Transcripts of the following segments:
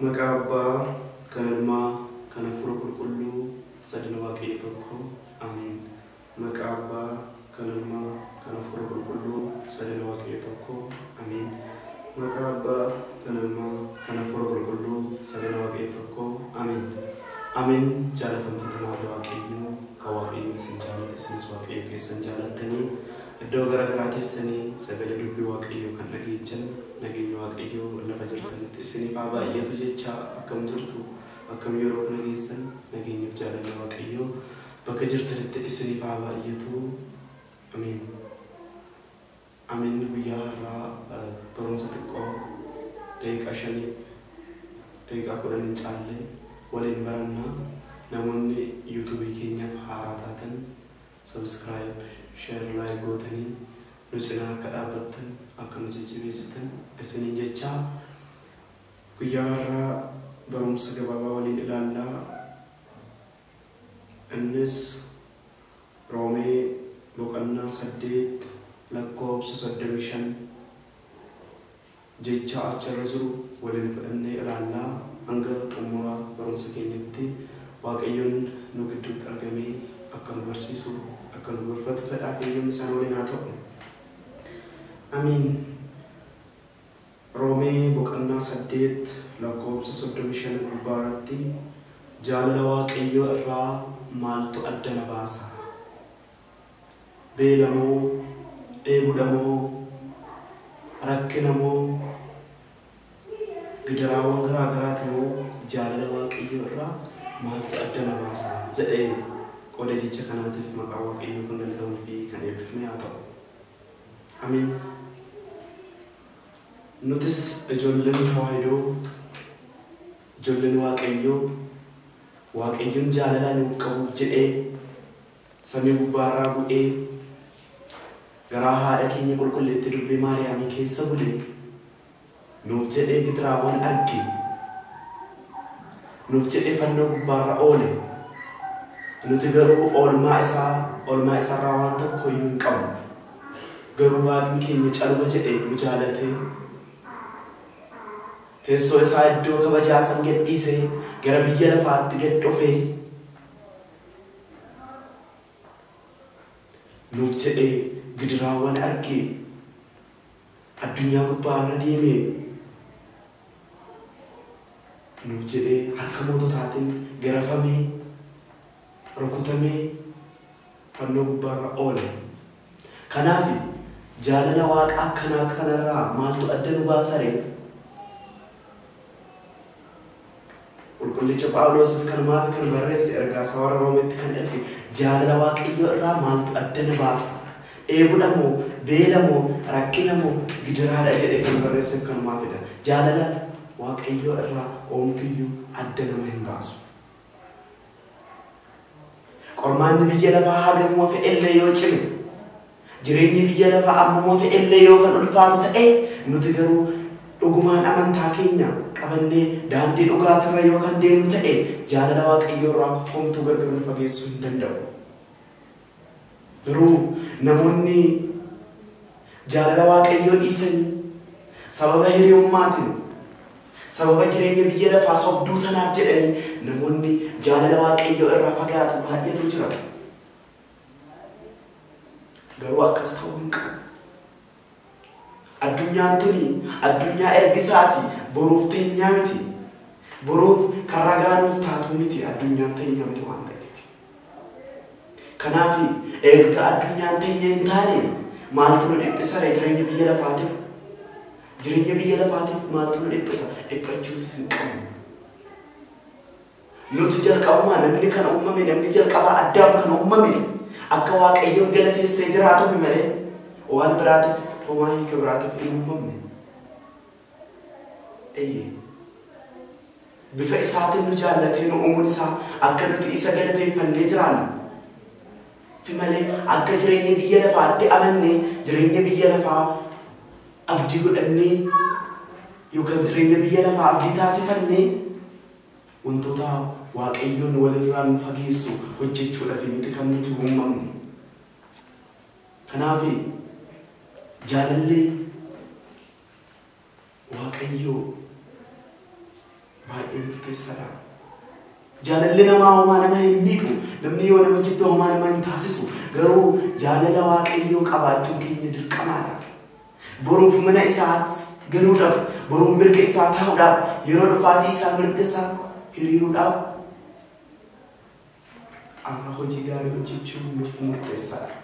Maqaa Abbaa, kan Ilmaa, kan Hafuura Qulqulluu, sadan Waaqayyo tokko. Ameen. Maqaa Abbaa, kan Ilmaa, kan Hafuura Qulqulluu, sadan Waaqayyo tokko. Ameen. Maqaa Abbaa, kan Ilmaa, kan Hafuura Qulqulluu, sadan Waaqayyo tokko. Ameen. Ameen. Jaalatamtoota maatii Waaqayyoo, kan Waaqayyoon isin jaalate, isinis Waaqayyo keessan jaalattanii, iddoo gara garaa teessanii sagalee dubbii Waaqayyoo kan dhageechan, nageenya Waaqayyoo lafa jirtanitti isiniif haa baay'atu jecha. Akkam jirtu? Akkam yeroo kana geessan? Nageenyaaf jaalalli Waaqayyoo bakka jirtanitti isiniif haa baay'atu. Ameen. Ameen. Guyyaa har'aa barumsa xiqqoo daqiiqaa 5f daqiiqaa 10 hin caalle waliin barannaa. Namoonni YouTubeii keenyaaf haaraa taatan subscribe, share, like gootanii nu cinaa akka dhaabbattan, akka nu jajjabeessitan isiniin jechaa, guyyaa har'aa barumsa gabaabaa waliin ilaallaa. Innis Roomee boqonnaa 8 lakkoofsa 35 jecha achirra jiru waliin fudhannee ilaallaa. Hanga xumura barumsa keenyatti Waaqayyoon nu gidduutti argamee akka nu barsiisu, akka nu gorfatu fedhaa fi eeyyamni isaan waliin haa ta'u. Amiin. Roomee boqonnaa 8 lakkoofsa 35 gubbaa irratti, "Jaalala Waaqayyoo irraa maaltu adda na baasa? Beela moo, dheebuudha moo, rakkina moo, gidiraawwan garaa garaati moo, jaalala Waaqayyoo irraa maaltu adda na baasa?" jedhee. Qooda jecha kanaatiif maqaa Waaqayyoo kan galatamuu fi kan eebbifame haa ta'u. Amiin. Nutis ijoolleen Tawaahidoo, ijoolleen Waaqayyoo, Waaqayyoon jaalala nuuf qabuuf jedhee samii gubbaarraa bu'ee garaa haadha keenya qulqulleetti durbee Maariyaamii keessa bulee nuuf jedhee gidiraawwan arge, nuuf jedhee fannoo gubbaarra oole. Nuti garuu oolmaa isaarraa waan tokko iyyuu hin qabnu. Garuu Waaqni keenya caluma jedhee nu jaalatee, teessoo isaa iddoo kabajaa san gadhiisee gara biyya lafaatti gad dhufee nuuf jedhee gidiraawwan argee addunyaa gubbaarra deemee nuuf jedhee harka moototaatiin garafamee, rukutamee fannoo gubbaarra oole. Kanaaf jaalala Waaqa akkanaa kanarraa maaltu adda nu baasare? Qulqullicha Phaawulosis kanumaaf kan barreesse, ergaa isaa warra Roometti kan erge, "Jaalala Waaqayyoo irraa maaltu adda na baasa? Dheebudha moo, beela moo, rakkina moo, gidiraadha?" jedhee kan barreesseef kanumaafidha. Jaalala Waaqayyoo irraa oomtuyyuu adda nama hin baasu. Qormaanni biyya lafaa hagamuma fe'ellee yoo cime, jireenyi biyya lafaa ammuma fe'ellee yoo kan ulfaatu ta'e, nuti garuu dhugumaan amantaa keenya qabannee daandii dhugaatirra yoo kan deemnu ta'e, jaalala Waaqayyoo irraa homtuu gargar nu fageessuu hin danda'u. Garuu namoonni jaalala Waaqayyoo dhiisanii sababa hiriyummaatiin, sababa jireenya biyya lafaa sobduu tanaaf jedhanii namoonni jaalala Waaqayyoo irraa fagaatu baay'eetu jira. Garuu akkas ta'uu hin qabu. Addunyaan tuni addunyaa ergisaati, boruuf teenyaa miti. Boruuf kan ragaa nuuf taatu miti, addunyaan teenyaa miti waan ta'eef. Kanaaf erga addunyaan teenya hin taane maaltu nu dhiphisa ree jireenya biyya lafaatiif? Jireenya biyya lafaatiif maaltu nu dhiphisa? Dhiphachuutis hin qabnu. Nuti jalqabumaa namni kan uumame, namni jalqabaa Addaam kan uumame akka Waaqayyoon galateessee jiraatuuf malee waan biraatiif, homaa hiika biraatiif hin uumamne. Eeyyee. Bifa isaatiin nu jaallatee nu uumuun isaa akka nuti isa galateeffannee jiraannu fi malee akka jireenya biyya lafaatti amannee, jireenya biyya lafaa abdii godhannee yookaan jireenya biyya lafaa abdii taasifannee wantoota Waaqayyoon walirraa nu fageessu hojjechuudhaaf miti kan nuti uumamne. Kanaaf jaalalli Waaqayyoo Baay'ee murteessaadha. Jaalalli namaa homaa nama hin miidhu. Namni yoo nama jibbe homaa nama hin taasisu. Garuu jaalala Waaqayyoo qabaachuun keenya dirqamaadha. Boruuf mana isaa galuudhaaf, boruuf mirga isaa taa'uudhaaf, yeroo dhufaatii isaa mirga isaa hiriiruudhaaf amma hojii gaarii hojjechuun nuuf murteessaadha.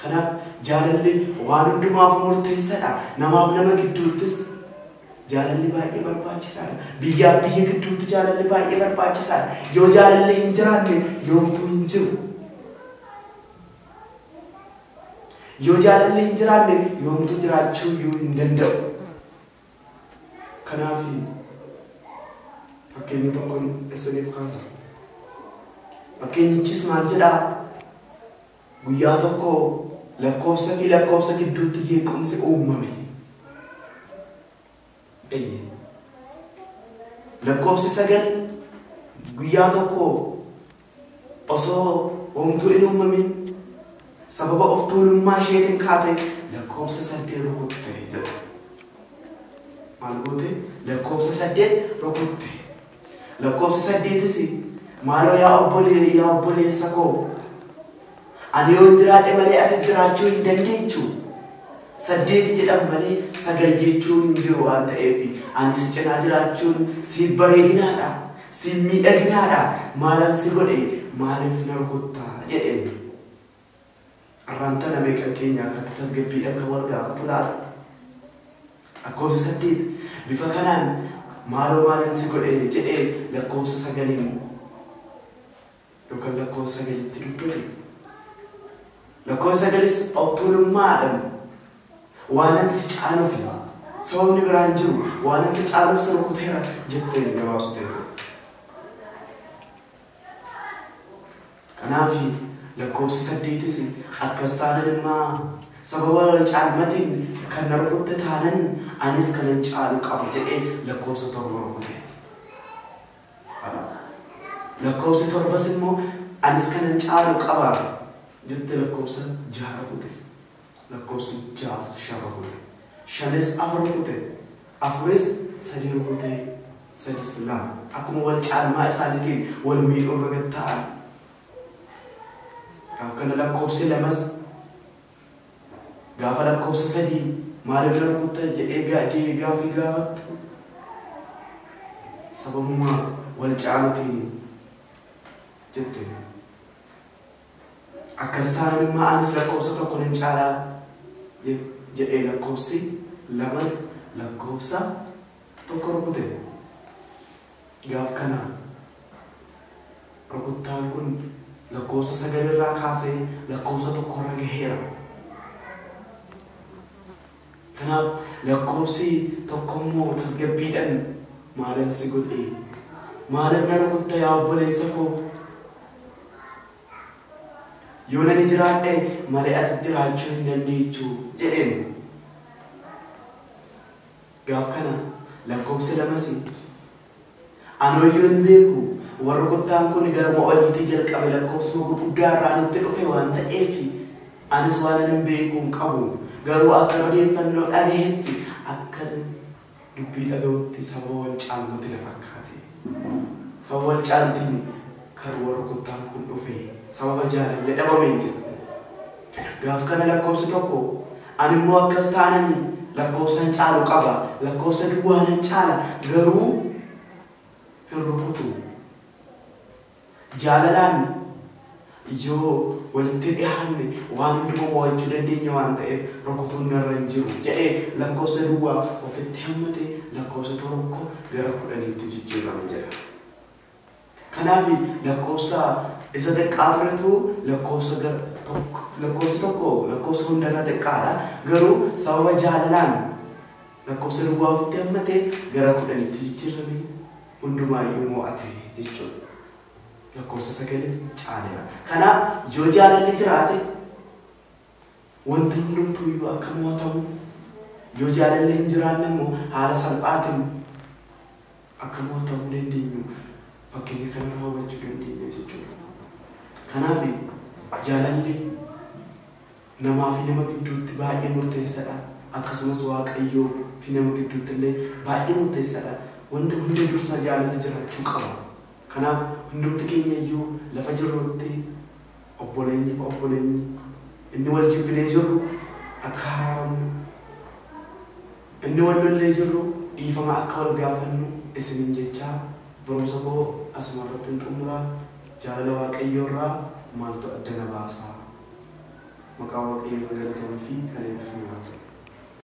Kanaaf jaalalli waan hundumaaf murteessaadha. Namaaf nama gidduuttis jaalalli baay'ee barbaachisaadha. Biyyaaf biyya gidduutti jaalalli baay'ee barbaachisaadha. Yoo jaalalli hin jiraanne yoomtuu hin jiru. Yoo jaalalli hin jiraanne yoomtuu jiraachuu iyyuu hin danda'u. Kanaaf fakkeenya tokkoon isiniif kaasa. Fakkeenyichis maal jedhaa? Guyyaa tokko lakkoofsa fi lakkoofsa gidduutti jeequmsi uumame. Lakkoofsi 9 guyyaa tokko osoo homtuu hin uumamin sababa of tuulummaa isheetiin kaate lakkoofsa 8 rukutte jedha. Maal goote? Lakkoofsa 8 rukutte. Lakkoofsi 8s maaloo yaa obboleessa koo, ani yoon jiraadhe malee atis jiraachuu hin dandeechu. 8 jedhamu malee 9 jechuun hin jiru waan ta'eef ani si cinaa jiraachuun siif bareedinaadha, siif miidhaginaadha, maalan si godhe maaliif na rukuttaa jedheen. Arraan tana meeqan keenya akkatti tasgabbiidhaan kan wal gaafatu laata? Lakkoofsa 8 bifa kanaan maaloo maalan si godhe jedhee lakkoofsa 9 yookaan lakkoofsa 9tti dubbate. Lakkoofsa 9 of tuulummaadhaan waanan si caaluuf sababni biraan jiru waanan si caaluuf si rukuteera jetteen gabaabsitee ture. Kanaaf lakkoofsi 8s akkas taanan immoo sababa wal caalmatiin kan na rukutte taanan anis kanan caalu qaba jedhee lakkoofsa 7 rukute. Lakkoofsi 7 immoo anis kanan caalu qaba jette lakkoofsa 6 rukute. Lakkoofsi 6 5 rukute. 5 4 rukute. 4 3 rukute. 3 2. Akkuma wal caalmaa isaaniitiin wal miidhuu irra ta'an. Gaafa kana lakkoofsi 2 gaafa lakkoofsa 3 maaliif na rukutta jedhee gaafii gaafattu sababuma wal caalutiin jette. Akkas taanaan immoo anis lakkoofsa 1 nan caalaa jedhee lakkoofsi 2 lakkoofsa 1 rukute. Gaaf kana rukuttaan kun lakkoofsa 9 irraa kaasee lakkoofsa 1 irra gaheera. Kanaaf lakkoofsi 1 immoo tasgabbiidhaan maalan si godhe, maalan na rukutta yaa obboleessa koo, yoo nani jiraadhe malee ati jiraachuu hin dandeechu jedheen. Gaaf kana lakkoofsi 2 anooyyuu hin beeku warra rukuttaan kun gara oliitti jalqabe lakkoofsuma gurguddaa irraa nutti dhufe waan ta'eef anis waan hin beeku hin qabu. Garuu akka odeeffannoo dhagahetti akka dubbii dhagahutti sababa wal caalmatti na fakkaate. Sababa wal caalutiin kan warra rukuttaan kun dhufe sababa jaalalli dhabameen jette. Gaaf kana lakkoofsi 1 ani immoo akkas taananii lakkoofsan caalu qaba, lakkoofsa duwwaa nan caala, garuu hin rukutu. Jaalalaan yoo walitti dhiyaanne waan hundumaa mo'achuu dandeenya waan ta'eef rukutuun narra hin jiru jedhee lakkoofsa duwwaa ofitti hammate lakkoofsa 1 gara 10tti jijjiirame jedha. Kanaaf lakkoofsa isa xiqqaa turetu lakkoofsa 1 lakkoofsa hundarra xiqqaadha. Garuu sababa jaalalaan lakkoofsa duwwaa ofitti hammate gara 10tti jijjiirame hundumaayyuu mo'ate jechuudha. Lakkoofsa 9 caaleera. Kanaaf yoo jaalalli jiraate wanti hundumtuuyyuu akka mo'atamu, yoo jaalalli hin jiraanne immoo haala salphaatiin akka mo'atamuu dandeenyu fakkeenya kanarraa hubachuu dandeenya jechuudha. Kanaaf jaalalli namaa fi nama gidduutti baay'ee murteessaadha. Akkasumas Waaqayyoo fi fi nama gidduutti illee baay'ee murteessaadha. Wanta hunda dursaa jaalalli jiraachuu qaba. Kanaaf hundumti keenya iyyuu lafa jirrutti obboleenyi fi obboleenyi inni wal jibbinee jirru akka haaramnu, inni wal lollee jirru dhiifama akka wal gaafannu isiniin jechaa barumsa koo asuma irratti hin xumuraa. Jaalala Waaqayyoo irraa maaltu adda na baasaa? Maqaa Waaqayyoo kan galatoomuu fi kan eebbifamu haa ta'u.